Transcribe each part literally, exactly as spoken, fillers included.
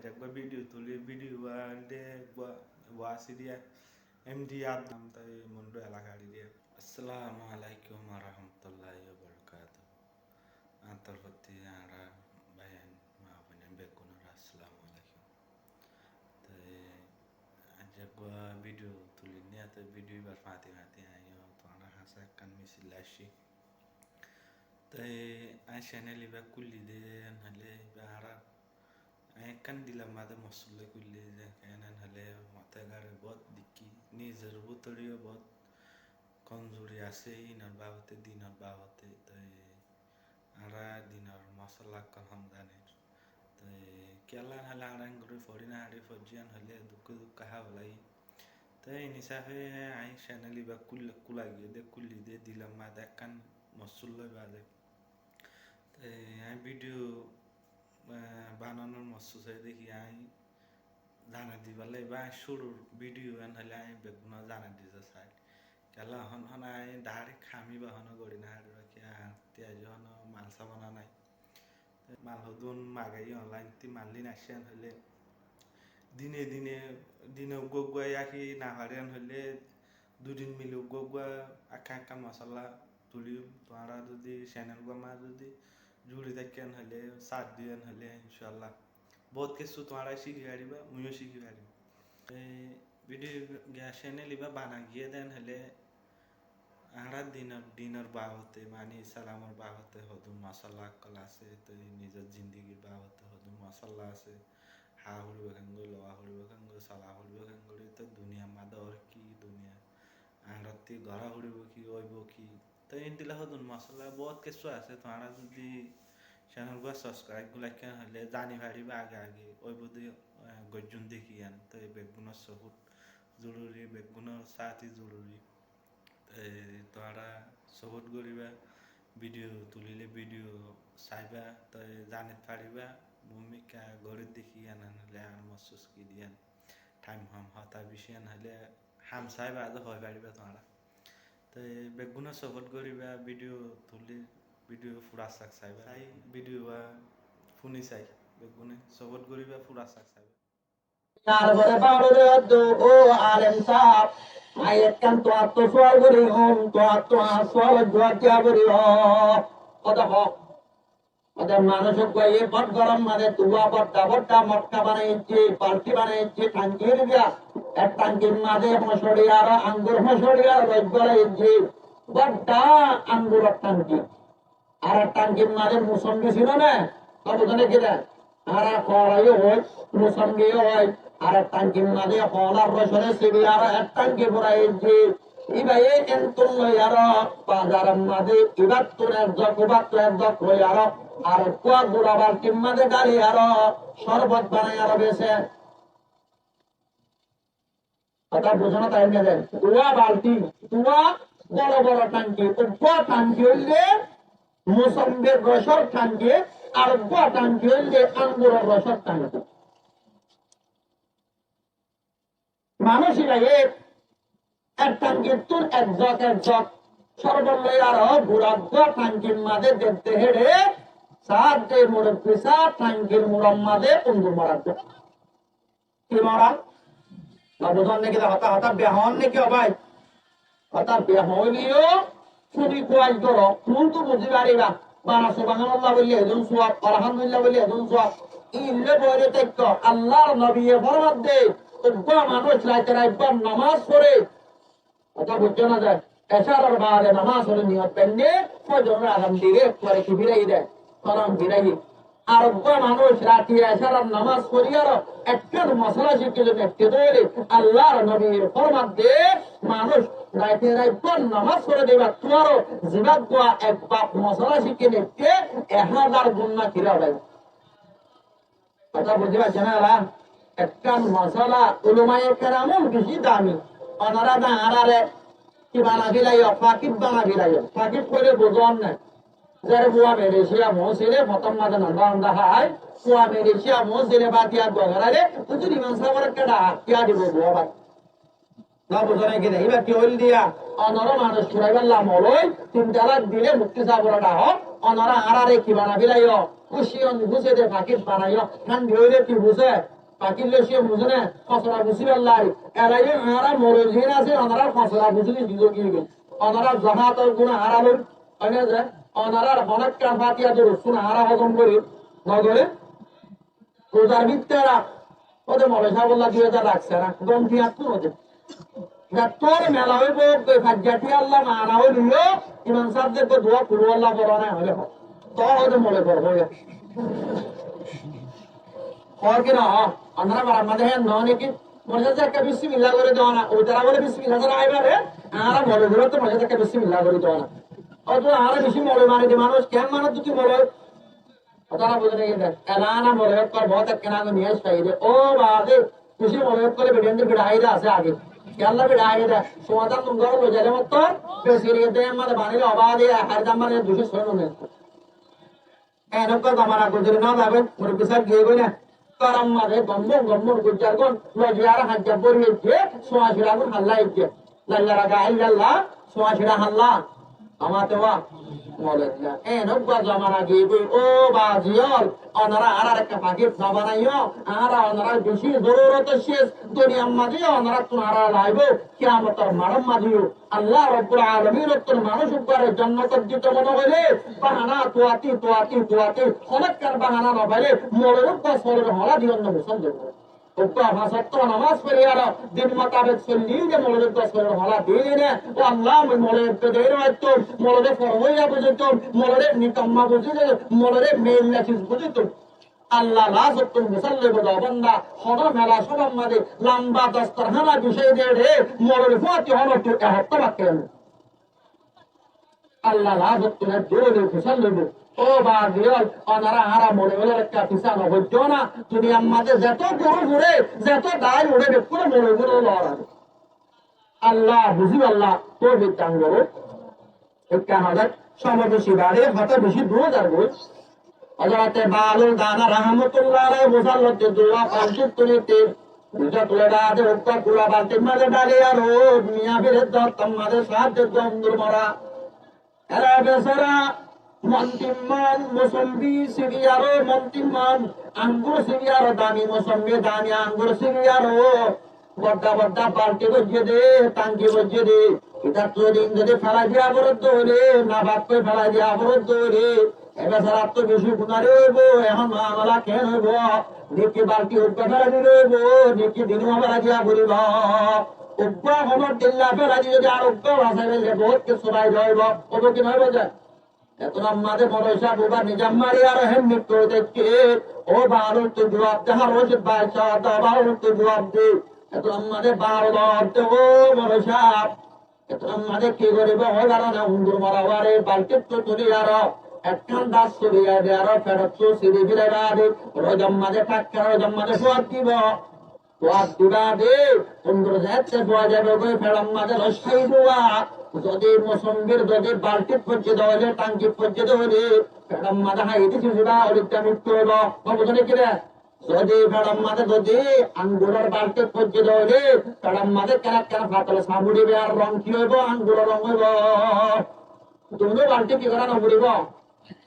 Eggúa bídiyo tulí, bídiyo uwá de eggúa uwá asé diya, M D R nam tai Mondu elaka diya. Assalamu alaikum warahmatullahi wabarakatuhu. Añár torfótti añára báiyain, maboinain beggúnore assalamu alaikum. Te aijja eggúa bídiyo tulí niya, te bídiyo ibár fañti fañti aññí yó tuáñra hañsé ekkán misil loi aiccí. Te aññí cenel ibá kúlli de, en hoilé ibá añára, aññí ekkán dilor mazé mossul loi kúlli de, en hoilé mote gare bout dekí, nizor bútore yó bout komzuri asé, inor babote, dinor babote. Te añára dinor mosola ókkol hom zanir. Te kiyólla hoilé añára engori fori no fari, foijjí en hoilé dukká dukká hába lage. Te in hísafe aññí cenel ibá kúlla, kúlla giyé de, kúlli de, dilor mazé ekkán mossul loi bade. Te aññí bídiyo, ah, bananor mossul sai dekí aññí zanai dibálla ibá cúrur bídiyo en hoilé aññí beggúnore zanai dito sai. Kiyólla hon-, hon aññí direct ham ibá honó gori no fari, kiyá te aijja honó mal saba no nai. Mal hodún magai online ttí mal loi aiccé en hoilé dine dine, dine uggúa uggúa yaki no fari en hoilé dui din mili uggúa uggúa ekkán ekkán mosola tulí, tuáñra zodi cenel gua mazé zodi zuri táikko en hoilé, sat diyo en hoilé, incállah bout kessú tuáñra cíki faribá, muiyó cíki farim. Te bídiyo giyá cenel ibá bana giyé de en hoilé añára dinor, dinor babote, mani Islamor babote hodún mosola ókkol asé, te nizor zindigir babote hodún mosola asé, há foribo keéngori, lowa foribo keéngori, sola foribo keéngori, te duniyar mazé ór ki, duniya añárattú gora foribo ki, óibo ki, te endilla hodún mosola bout kessú asé. Tuáñra zodi cenel gua subscribe gori raikká en hoilé zani faribá age age, óibo de, eh, goijjum dekí en, te beggúnor support zoruri, beggúnor sáti zoruri. Te tuáñra support goriba, bídiyo tulíle bídiyo saiba, te zanit faribá, mumkin gorit dekí en hoilé añár mossus ki diyan. Thaim hom, hotá beci en hoilé ham saiba, aijja hoi faribá tuáñra. Te beggúne support goriba, bídiyo tulí, bídiyo fura sak saiba. Sai bídiyo uwá funi sai, beggúne support goriba, fura sak saiba. Tarfore baáre de ó alem sáb, aññí ekkán tuáñttú sual gorí hom, tuáñttú añár sualor juab diya foribó. Hotá hoó. Hotá manúic uggúaye bóut gorom mazé tuwa bodda bodda motka banaiyé, balti banaiyé, thanki diya. Ek thankir mazé hoñcori aró angur, hoñcori aró rois bolaiyé, bodda anguror thanki. Ar ek thankir mazé musombi sino né? Tóile buzó né ki de? Añára hola yó hoi, musombi yó hoi. Ar ek thankir mazé holar rosore sibi aró ek thanki furaiyé. Ibáye entún loi aró bazaror mazé ibáttu ek zok, ubáttu ek zok loi aró, ar uggúa gura baltir mazé dhali aró, corbot banai aró bese. Hotá buzó né, tai né de? Duwa balti, duwa boro boro thanki, uggúa thanki óilde musombir rosor thanki, ar uggúa thanki óilde anguror rosor thanki. Manúic ibáye ek thankittún ek zok ek zok corbot loi aró gura uggúa thankir mazé dedde héçe, saádde murubbi sáb thankir muror mazé undur mora uggúa. Ki mora? Nobuzón né ki de hotá, hotá behoón né ki ó bái? Hotá behoón óileyo funi kuwaz goró, tuñí to buzí faribá. Bana subhanallah boille edún suwab, alhamdulillah boille edún suwab. Iín loi boóre táikko, Allar nobiye formadde, uggúa manúic raite raibbar nomás foré, hotá buijjó né de? Ecaror baade nomásor niyot bainné, fozoror azan dile, ekkubare ki firaiyé de? Tolon firaiyé. Ar uggúa manúic rati ecaror nomás fori aró ekkán mosola cíkile, ekkán dóile Allar nobir formadde, manúic rati raibbar nomás fori dibar tuáro zibá uggúa ek bab mosola cíkile, e házar gunná kira óibo. Hotá buzí faijjó né ela? Ekkán mosola, ulamaye keramor beci dami. Onora de añárare ki bana filaiyó? Fakir bana filaiyó. Fakir hoile buzón né? Zare fua Malaysia foóñsile, fottóm mazé nonda nonda hái, fua Malaysia foóñsile bátiya goráre, huzur imam sábore keda kiya dibo fua bái. Nobuzó né ki de? Ibá ki óil diya? Onora manúic furaibálla moloi, tin talak dile mufti sábore dahó, onora añárare ki bana filaiyó? Kucin, kucin de fakir banaiyó. Hán di óile ki buzé? Fakir loi cé buzé né, fosora buzí féllar. Ela yó añára moloi ziín asé, onorár fosora buzí féllar, buzí féllar. Onorár zakat or guna añára loi, ói na za, onorár honó ekkán Fatiha dorud sún añára hozom gorí, no gorí. Ruzar bútore, óde moloi sáb olla dui házar rakse na, gom diya ttu óde. Zettór mela óibo, be fajjati Allah mana óileyo, imam sáb de duwa kulu Allah foro na óile ho. Toó óde moloi foro óiye. Hoó ki no hoó? Onorá farar mazé héen no né ki? Mozde ekká bismillah gorí do na, ói tará bole bismillah sára aibár, añára moloi foro to mozde ekká bismillah gorí do na. Óto añára beci moloi mani de manúc, ken manúc dui ti moloi? Hotá buzón né ki? Elana moloi ókkol bout ekkán añgul niyai saide. Ó baade, beci moloi ókkole beçi ende beçai de asé age. Kiyólla beçai de? Sumadan dungor loi zaile mottor, besi re de amma de banile ó baade, har dam banile duico sói none. Enokka zamana guzori no zaibo, murubbi sáb giyé goi na. Tor amma de gombon gombon gujjar gon, loi ziyara hajja bori ejje, suwa sira gon halla ejje. La ilaha illallah, suwa sira halla. Amate wa. Molodilla. En uggwá zamana giyé goi, ó bazi ol, onora añárar ekka fakir no banaiyo, añára onorar beci zorurot asé, duniyar maze onorattun añára laibo, kiyamotor maçor mazeyo. Allah Rabbul Alaminottun manúc uggwáre jonnotot dito mone hoile, bahana tuwati, tuwati, tuwati, honó ekkán bahana no faile, moloi uggwá solor hola diyon no musolman. Uggwá fañs wokto nomaz fori ar din mutabek solile de moloi uggwá solor hola dile ne, ó Allah, mui moloi uggwá de ero aittum, moloi de formoiya buzaitum, moloi de nikamma buzaitum, moloi de meilla ciz buzaitum. Allah lazottun musalla boda banda, hono mela sobar maze lamba dastorhana bicai de re, moloi fuati hono tu e hotto bakke. Allah lazottun dole musalla bo. Ó bazi ol, onora añára moloi ol ekka fisa no goijjo na, duniyar maze zeto goru gure, zeto dai ure, bekkune moloi gure lorare. Allah buzibar toufik dan goro. Ekka hotá, somoy beci bare, hotá beci dure zargoi. Hozorote Bahlul Dana rahmatullah alaih musallot de duwa balti tulite, buza tule dade uggwá gula baltir maze dali ar ó miya fire dottor maze sahajjo de undur mora. Ere besara, mon tin mon musombi siri ar ó, mon tin mon angur siri ar ó, dami musombi, dami angur siri ar ó. Bodda bodda balti goijje de, tanki goijje de. Itattú din zodi felai diya foredde óile, nafak goi felai diya foredde óile, e besarattú beci gunari óibo, ehón muamala ken óibo? Neki balti uggwá felai dile óibo, neki duwa felai diya foribo? Uggwá honó dilla felai di zodi ar uggwá basai fele bout kessú faida óibo, óibo ki no óibo ze? Etun ammá de moloi sáb uggwá nizam mari ar hemnik gori dekke, ó Bahlul tui juwab de, Harun Rashid Bashá de, Bahlul tui juwab de. Etun ammá de Bahlul de, ó moloi sáb. Etun ammá de ki goribo, ó garana undur mora uare baltittú tuli ar ekkán das suri ar ferottú siri fire bade, roidor maze takke, roidor maze fuat dibo. Fuat diba de, undur zette fua zaibo goi, feçor maze rosai duwa. Zodi musombir zodi baltit foijje de óile, tankit foijje de óile, feçor maze hai di siziba, óile ita mittu óibo. Buzo né ki re? Zodi feçor maze zodi anguror baltit foijje de óile, feçor maze ekkán ekkán fatol samuri be ar rong ki óibo? Anguror rong óibo. Duno balti ki gora no foribo?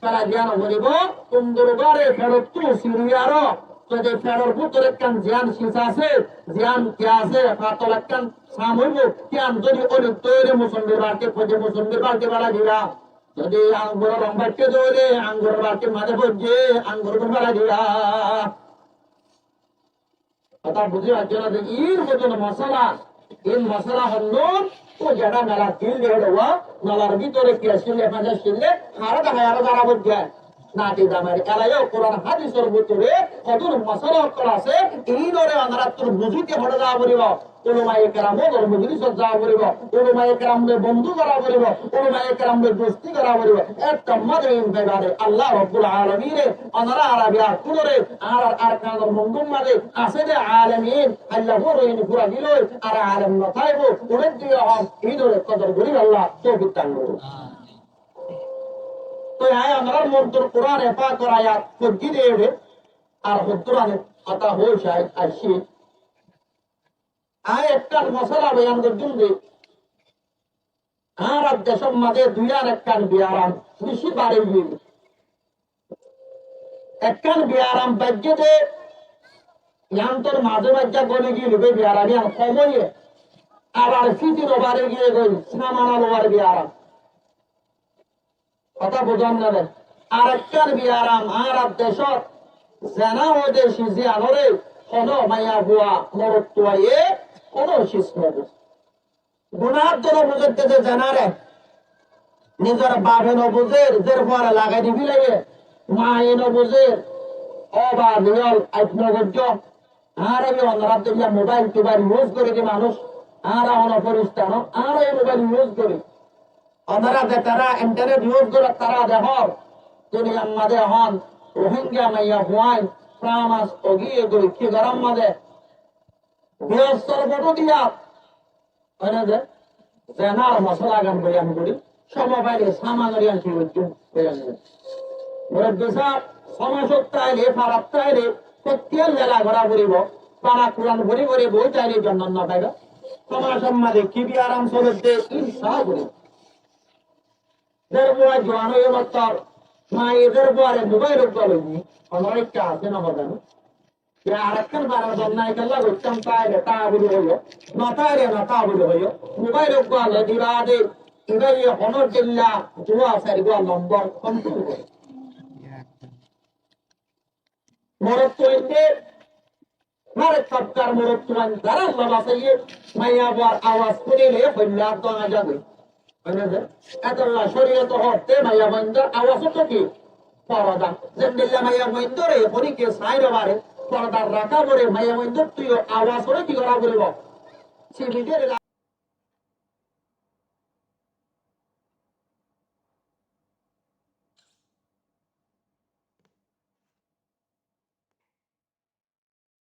Felai diya no foribo, undur uggwáre feçottú siri ar ó, zodi feçor bútore ekkán ziyan sis asé, ziyan ki asé, fatol ekkán sam óibo, kiyan zodi óile tóile musombir balti foijje, musombir balti felai diba. Zodi anguror rong batte tóile anguror baltir maze foijje, angur gun felai diba. Hotá buzi faijjó né? Ín hoddúr mosala, ín mosala hondúr, ó zeçé melar dil de héçe, melar bútore ki asíl, fañs asíl, hará dahá, hará dara bujjé. Nati zamari, ela yó Kuran hádisor bútore hoddúr mosala ókkol asé, ínore onorattú buzíte hoçé za foribo, ulamaye keramor mojlisot za foribo, ulamaye keram loi bondú gora foribo, ulamaye keram loi dosti gora foribo. Ettór maze ín faiba de, Allah Rabbul Alamine onora Arabi ókkolore, añárar Arkanor mondub maze asé de alem ín, Allah furo ín fura diloi, ar alem no táibo, uçé diya hom, ínore kodor goribar Allah toufik dan goro. Toi añí onorar montor Kurane Pakor ayat foijjí de, ar hoddúr añí hotá hoói sai, aiccé. Añí ekkán mosala boyan goijjum de, añárar decór maze duiyan ekkán biyaram beci bari óiye. Ekkán biyaram baijjé de, Yián tor mazé mazé goli giyé goi biyaram yián hom óiye. Abar fiti no bari giyé goi, samana lobar biyaram. Hotá buzón né de? Arekkán biyaram añárar decót zena óde, sizi anóre hono maiyafua morotfuaye hono sis no buzé. Gunár dóro buzédde ze zenare, nizor bafe no buzér, zerfuare lagai di félaiye, maye no buzér. Ó baázi ókkol, aññí no goijjó. Añára ki onorá dóilla mobail tobail yus gorí de manúic? Añára hono ferista no, añára e mobail yus gorí. Onorá ze tará internet yus goró, tará dehór, duniyar mazé ehón Rohingya maiyafuain famous ói giyé goi ki gorár mazé? Biyóssor foto diya, óine ze, zenar mosola gan boyan gorí, cómo faile saman or yián ki goijjum, boyan gorí. Murobbi sáb, só mac ót táile, farat táile, fottí lela gorá foribó, para Kuran fori fori boi táile jonnot no faiba. Só mac or mazé ki biyaram solédde, ín sá gorí. Zerfua juan óiye mottor, maye zerfuare mobail uggúa loiye, onorá ekká asé no hozano? Yá arekkán barar dor nai, kiyólla goittám táile tá buli hoiyó, no táile no tá buli hoiyó. Mobail uggúa loi diba de, ibáye honó dilla, dua sair gua lombor, hon tu. Morotfuainde, hár ek tobkar morotfuain, zará Allah basaiyé, maiyafuar awaz fúnile hoilla dóña zagói. Óine ze, etolla córiyot hoótte maiyafuaindor awaz óttu ki? Forda. Zendilla maiyafuaindore honíkka sai no fare, fordat raká fore, maiyafuaindottu yó awaz óre ki gorá foribó? Sibidere